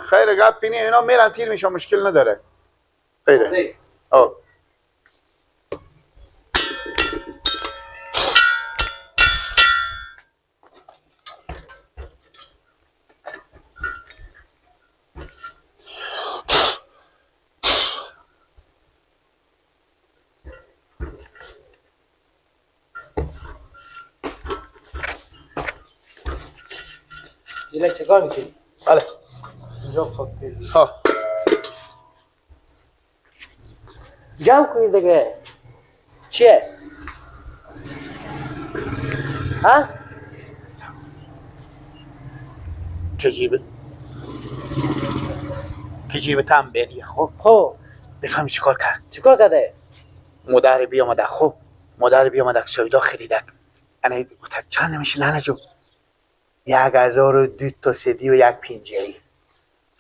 خیر گپ پینی اینا میرن تیر میشه مشکل نداره. خیره. آه. دیگه چیکار میکنی؟ بله. اینجا خب ها. جمع کنید دیگه. چیه؟ ها؟ کجیب تام بری خب؟ خب. بفهمی چیکار کرد؟ چیکار کرده؟ مادر بیامده خب. مادر بیامده سودا خریده. انا گفت چند میشه ننه جو؟ 1002 تا سدی و یک پنجری.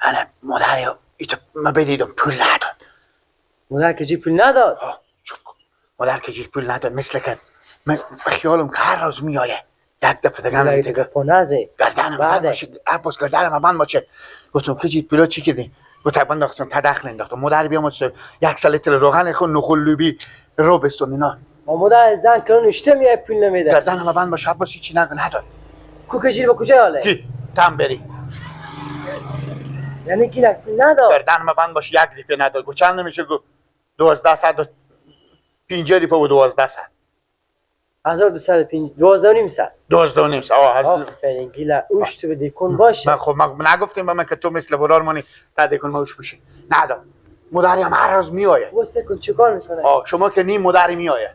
انا مادر ایتو ما بدیدم پول نداد. مادر که پول نداد؟ ها چوب. مادر که پول نداد مثل که من خیالم که هر روز میآیه. یک دفعه دیگه هم دیگه پونازه. گردنم بند باشه. عباس گردنم بند باشه. گفتم که پولا چی کردی؟ گفت انداختم تا داخل انداختم. مادر بیامد یک ساله روغن خو نخل لوبی رو بستون اینا. مادر زن که نشته میای پول نمیده. گردنم بند باشه عباس چی نداد. کو کشید با کجا حاله؟ کی؟ تام بری. یعنی کی پول نداد؟ گردن ما بند باشه یک ریپه نداد. گو چند نمیشه گو 1250 ریپه و 1200. 1205 12.500. 12.500. آه آفرین گیلا اوش تو بدیکون باشه. من خب من نگفتیم به من که تو مثل برار مانی تا دیکون ما اوش بشی. نداد. مداری هم هر روز میآیه. واسه کن چیکار میکنه؟ آه شما که نیم مداری میآیه.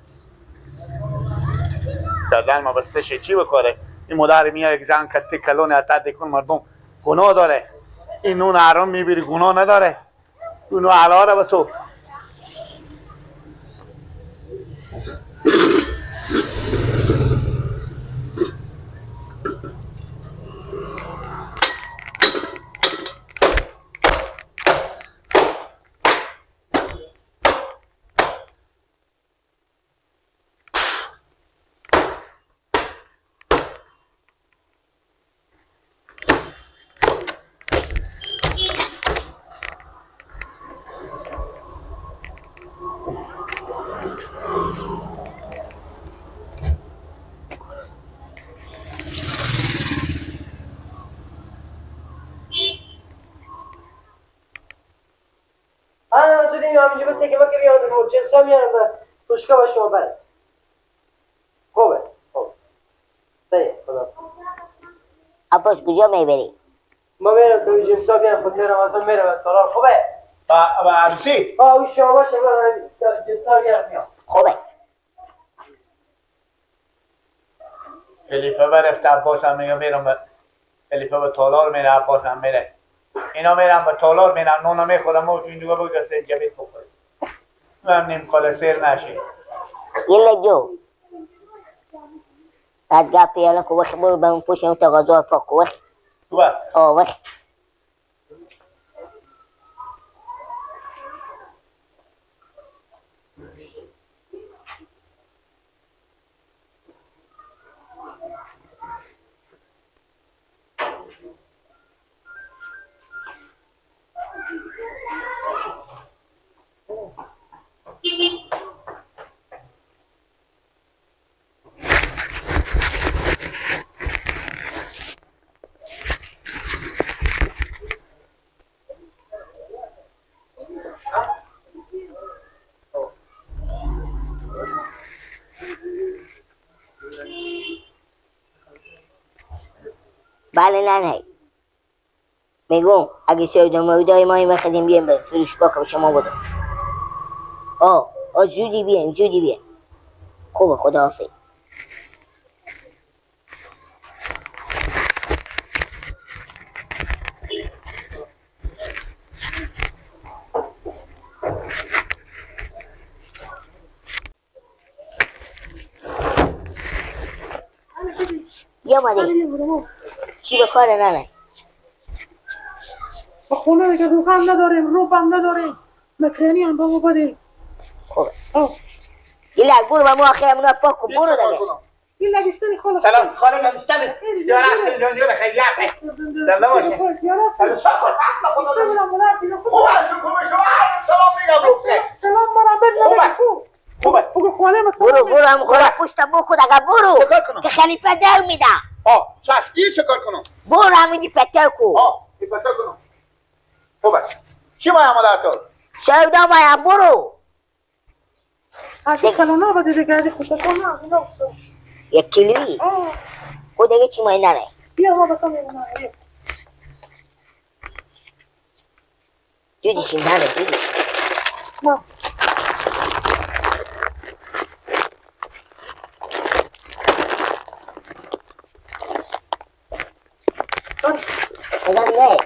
گردن ما بسته شه چی بکاره؟ این مادر میاد یک زن کتی کلون عطا دیکن مردم گناه داره. این نون حرام میبری گناه نداره. اونو علا به تو. همینجا بس که ما که بیام جنسا میارم و فروشگاه با شما بره. خوبه خوب. صحیح خدا. عباس کجا میبری؟ ما میرم تو جنسا بیارم خاطر رمضان میرم تالار. خوبه؟ با عروسی؟ آه او شما باشه من جنسا میارم میام. خوبه. خلیفه برفت عباس هم میگه میرم خلیفه به تالار میره عباس هم میره. اینا میرم به تالار میرم نونو میخورم و اینجا بگه سنجبیل بخوریم. من نیم کاله سیر نشه. یلا جو. بعد گپی یلا که وقت برو به اون پشت اون تقاضا فاک وقت. تو؟ آه وقت. بله نه میگم اگه سودا مودای ما میخدیم بیایم به فروشگاه که به شما بدم. آه آه زودی بیایم زودی بیایم. خوبه خداحافظ. یا مادی چی به کار ننه؟ با خونه دیگه روغن نداریم روبم نداریم مکرانی هم بابا بده. خوبه یلا برو با ما آخر اونا پاک کن برو دیگه. این لگشتنی خاله. سلام خاله لگشتنی. یا رفت جان جون خیلی عفه. زنده باشه. سلام خوب سلام میگم لطفا. سلام مرا بده. خوبه. برو برو هم خورا پشت بخور اگه برو که خلیفه در میده. آه چشم این چه کار کنم؟ برو همینجی پتر کو. آه این پتر کنم. خوبه. چی مایم مادر تو؟ سودا مایم برو. اگه کلونا بده دیگه اگه خودت نه. یک کیلویی. خود دیگه چی مایه نره. بیا ما بسام میگم. جودی چی نره جودی. نه. نه.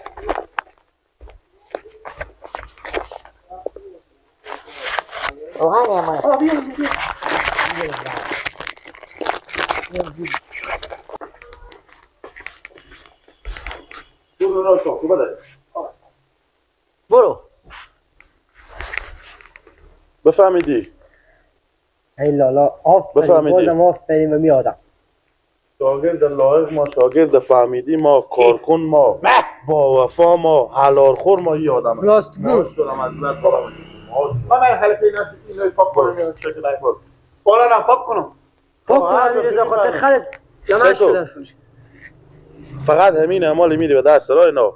روغن ما. برو. بفهمیدی؟ ای لالا آفرین بازم آفرین و میادم. شاگرد لایق ما، شاگرد فهمیدی ما، کارکن ما، با وفا ما، حلال خور ما، یه آدم راستگو. من خلیفه اینا پاک کنم بالا نه پاک کنم. پاک کنم میرزا خاطر خرد جمع شده. فقط همین اعمال میری به در سرای اینا.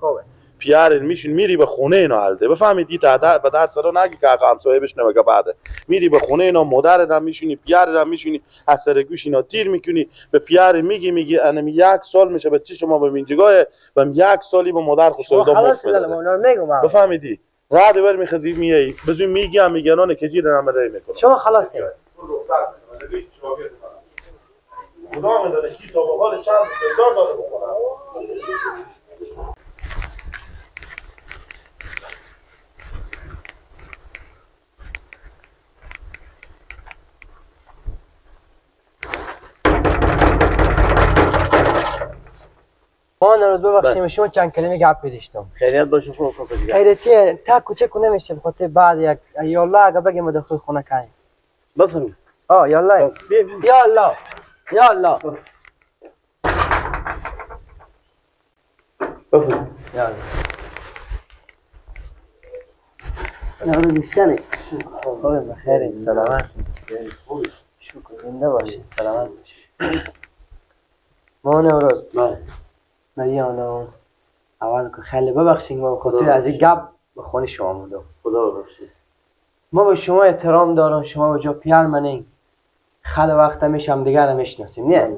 پیار میشین میری به خونه اینا حالده بفهمیدی تا به در سرا نگی که آقا همسایه بشنوه که بعده میری به خونه اینا مادرت هم میشونی پیارت هم میشونی از سر گوش اینا تیر میکنی به پیار میگی انم یک سال میشه به چی شما به اینجگاه و یک سالی به مادر خود سودا مفت بده. بفهمیدی رد بر میخزی میای بزن میگی هم میگنانه که جیر هم رای میکنه شما خلاصی. خدا میدونه کی تا به حال چند سودا داده بخوره. ما نروز ببخشیم شما چند کلمه گپ داشتم. خیریت باشه خوب خوب دیگه. خیریتی تا کوچه کو نمیشه بخاطر بعد یک یالا اگه بگیم داخل خونه کنیم. بفرمایید. آه یالا. یالا. یالا. بفرمایید. یالا. نروز بیشتره. خوب بخیر سلامت. شکر زنده باشید سلامت باشید. ما نوروز. بله. مریانا اول که خیلی ببخشید ما بخاطر از این گپ به خونه شما بودم. خدا ببخشید. ما به شما احترام دارم، شما به جا پیار منین. خیلی وقت همیشه هم دیگر هم میشناسیم نه؟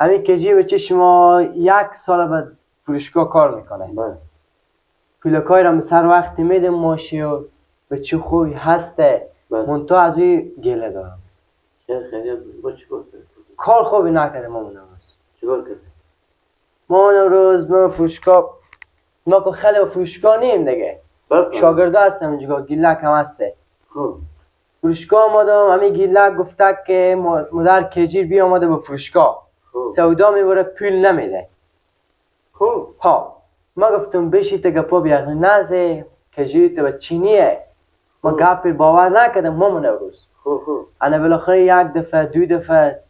همین که جیب چه شما یک سال به فروشگاه کار میکنه. بله. پولکای را سر وقت میدم ماشی و به چه خوبی هسته. منتها از این گله دارم. خیلی با چیکار کار خوبی نکرده ما نوروز. چیکار کرده؟ ما نوروز ما فروشگاه ما که خیلی با فروشگاه نیم دیگه. شاگرده هستم اینجا گیلک هم هسته. خب فروشگاه آمدم همین گیلک گفته که مادر کجیر بی آمده به فروشگاه. سودا میبره پول نمیده. خب ها ما گفتم بشی تا گپا بیار نزه کجیر تا به چینیه. ما گپ باور نکردم ما نوروز. خب انا بالاخره یک دفعه دو دفعه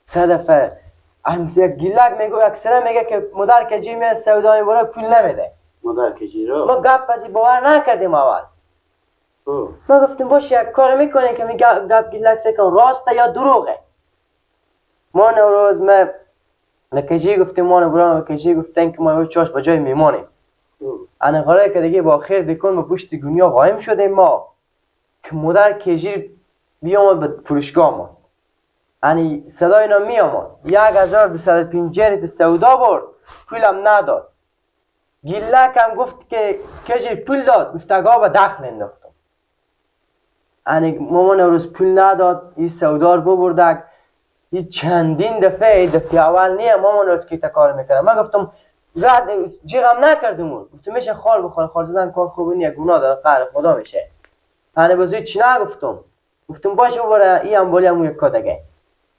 سه دفعه هم گیلک میگه اکثرا میگه که مادر کجی میاد سودا میبره پول نمیده. مادر کجی را ما گپ از باور نکردیم اول. ما گفتیم باشه یک کار میکنه که می گپ گیلک سکن راسته یا دروغه. ما نوروز ما کجی گفتیم ما نبران کجی گفتن که ما چاش با جای میمانیم. انا قراره که دیگه با خیر دکن ما پشت گونیا قایم شدیم ما که مادر کجی بیامد به فروشگاه ما. یعنی صدای اینا می آمد 1250 به سودا برد پولم نداد. گیلک هم گفت که کجی پول داد گفتگاه به دخل انداختم. یعنی مامان روز پول نداد این سودا رو ببردک. این چندین دفعه دفعه اول نیه مامان روز که کار میکردم. من گفتم رد جیغم نکردم اون گفتم میشه خال بخوره خال زدن کار خوبی نیه گناه داره قهر خدا میشه. یعنی بزرگ چی نگفتم گفتم باشه ببره این هم بالی هم یک دیگه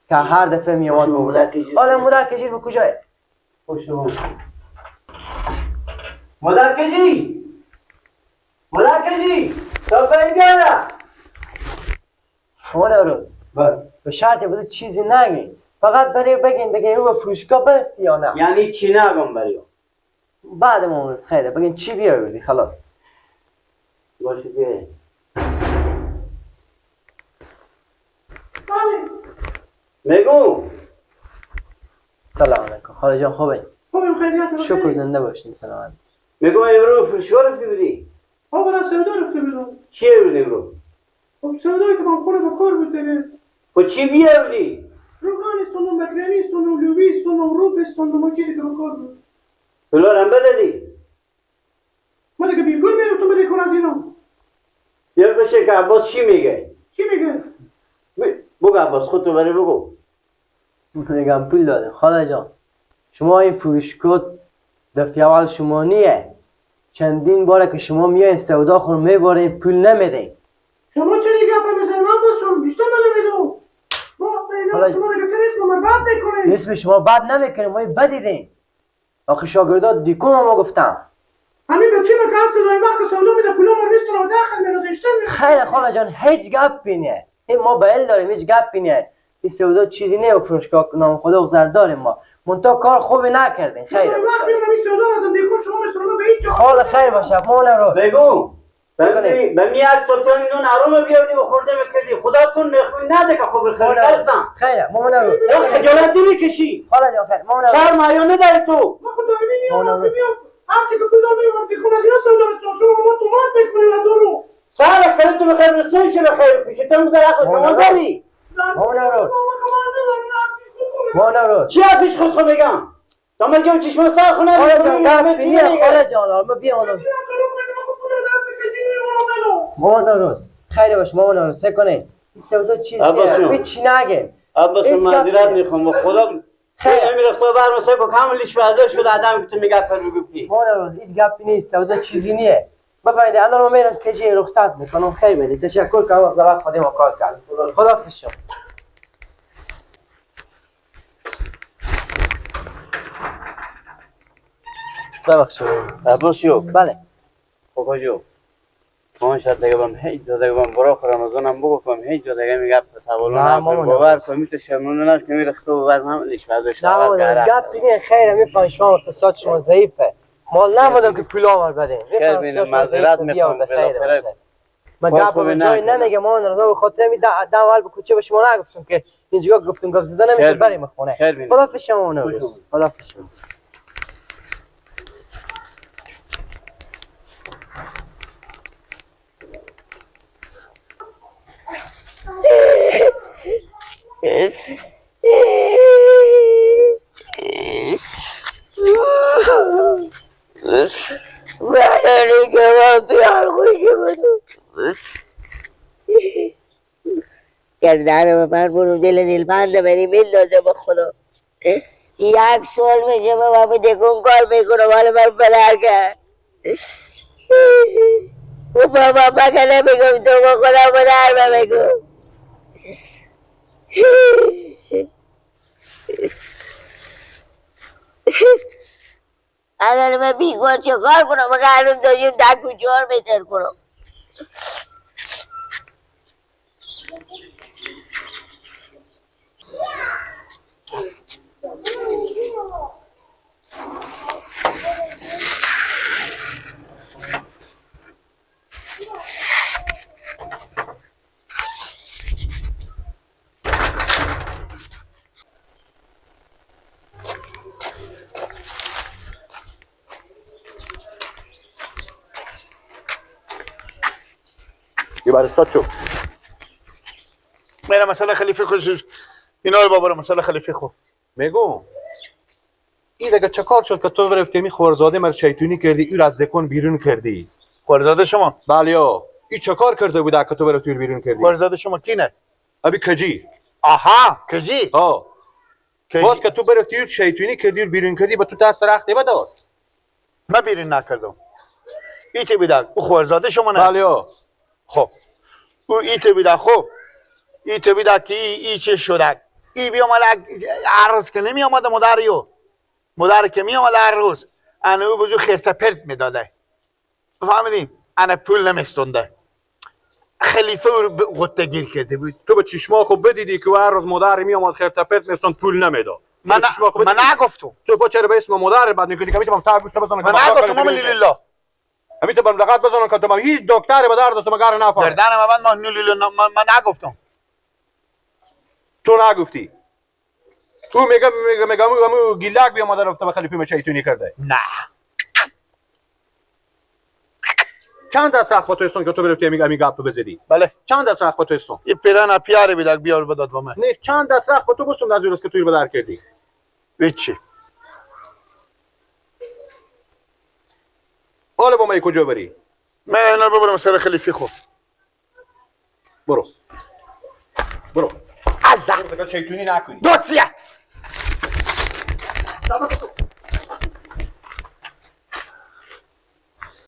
که هر دفعه می آمد ببره. حالا مادر کجی به کجاه؟ مادر کجی؟ مادر کجی؟ تا فهم بیاره. مادر روز بله به شرط بوده چیزی نگی. فقط برای بگین او به فروشگاه برفتی یا نه؟ یعنی چی نگم برای بعد ما روز خیره بگین چی بیاوردی خلاص. باشه بیاییم. میگو سلام علیکم خاله جان، خوبه؟ خوبیم خیریت. شکر زنده باشین سلامت. میگم امروز فروشگاه رفتی بودی؟ ها برای سودا رفته بودم. چی بودی امروز؟ خب سودایی که من خونه به کار بود دیگه. خب چی بیاوردی؟ روغن استوندم، بکرانی استوندم، لوبی استوندم، روب استوندم، چیزی که به کار بود. پولا هم بدادی؟ من دیگه بیپول میرفتم بده کن از اینا. بیا بشه که عباس چی میگه؟ چی میگه؟ بگو عباس خودتو برای بگو. میگم پول داده خاله جان، شما این فروشگاه دفعه اول شما نیه، چندین باره که شما میاین سودا خور میبارین پول نمیدین. شما چه دیگه گپ میزنین عباس جان؟ بیشتر من نمیدم. ما اینا شما دیگه چرا اسم ما بد میکنین؟ اسم شما بد نمیکنیم، ما بدیدیم. آخه شاگردا دیکو ما گفتم. همین بچه ما که اصلا وقت سودا میده پولا ما میستونه و داخل میره بیشتر. خیر خاله جان هیچ گپی نیه، ما بیل داریم هیچ گپی نیه. این سودا چیزی نه و فروشگاه نام خدا گذر داریم ما. منتها کار خوبی نکردین. خیر خال خیر باشه مامان رو بگو به می یک سلطان نون آروم بیاوردی و خورده میکردی خداتون میخوی نده که خوب خیر کردم. خیر مامان رو خجالت نمیکشی خاله جان؟ خیر مامان رو شرم حیا نداری تو. ما خود داریم میام هر چی که پول دارم میام از اینا سودا می‌کنم. شما ما تومات میکنید و درو سر خیر تو بخیر رسون شه بخیر پیش تو مزرعه شما داری. مامان رو مامان رو چی پیش خود میگم تا میگم چشم سر خونه خاله جان خاله جان ما بیا مامان روز خیلی باش مامان روز سه کنه این سودا چیز نیه چی نگه عباس معذرت میخوام با خدا خیلی امیر اختار برمسه کو کاملش برداشت شد آدم که تو میگه فر بگفتی. مامان روز هیچ گپی نیست سودا چیزی نیه. بفرمایید الان ما میرم کجی رخصت میکنم. خیر بدید تشکر کنم از وقت خودم کار کردم. خداحافظ شما. ببخشید عباس جو. بله آقا جو ما شاید دیگه بم هیچ جا دیگه بم برا رمضانم بگو کم هیچ جا دیگه میگه سوالو نه باور کن میته شرمنده نش که میره خطو بر هم لیش برداشت. نه گپ بینه خیر میفهم شما اقتصاد شما ضعیفه مال نبودم که پول آور بدین. خیر بینه معذرت میخوام بالاخره من گپ جای نمیگم ما رو به خاطر می ده اول به کوچه به شما نگفتم که اینجا گفتم گپ زدن نمیشه بریم خونه. خداحافظ شما. خداحافظ شما. برای جواب بیار خوشی بدو گردن من برو دل دلبند بری میندازه به خدا. یک سال میشه به من دکون کار میکنه مال من پدر کرد و بابا مگه نمیگم تو با خدا پدر بگو. الان من بیگار چه کار کنم؟ مگه الان داشتیم دک و جار بهتر کنم. یه شو. میرم مسئله خلیفه خود اینا رو بابا مسئله خلیفه خود میگم این دیگه چه کار شد که تو رفتی می خورزاده مر شیطونی کردی این از دکون بیرون کردی؟ خورزاده شما؟ بله یا این چه کار کرده بود که تو رفتی بیرون کردی؟ خورزاده شما کی نه؟ ابی کجی؟ آها کجی؟ ها باز که تو رفتی شیطونی کردی بیرون کردی با تو دست رخت بداد. من بیرون نکردم. ایتی بیدک او خورزاده شما نه؟ بله یا خب او ایت بیده خب ایت بیده که ای چه شده ای بیامد هر روز که نمی آمده مادر مادر که می آمده هر روز انا او بزو خیرت پرت میداده فهمیدیم انا پول نمیستونده خلیفه رو غده گیر کرده بود. تو به چشما خو بدیدی که هر روز مادر می آمد خیر تپت میستون پول نمیداد. من نگفتم. تو با چرا به اسم مادر بد میکنی که میتونم تا گوش بزنم؟ من نگفتم ماما لیلا. همین تو برم لغت بزنم که تو من هیچ دکتر به درد دست مگر نفهم. گردنم من ما لیلا من نگفتم. تو نگفتی. تو میگم میگم میگم گیلک بیا مادر رفته به خلیفه می شیطونی کرده. نه. چند از رخ با تو که تو برفتی میگم میگم گپ بزدی؟ بله. چند از رخ با تو استون؟ یه پیران پیاره بیدک بیار بداد با من. نه چند از رخ با تو گفتم از روز که توی بدر کردی. هیچی. حالا با من کجا بری؟ من اینا ببرم سر خلیفه خو. برو. برو. الله. شیطونی نکنی. دوتسیه.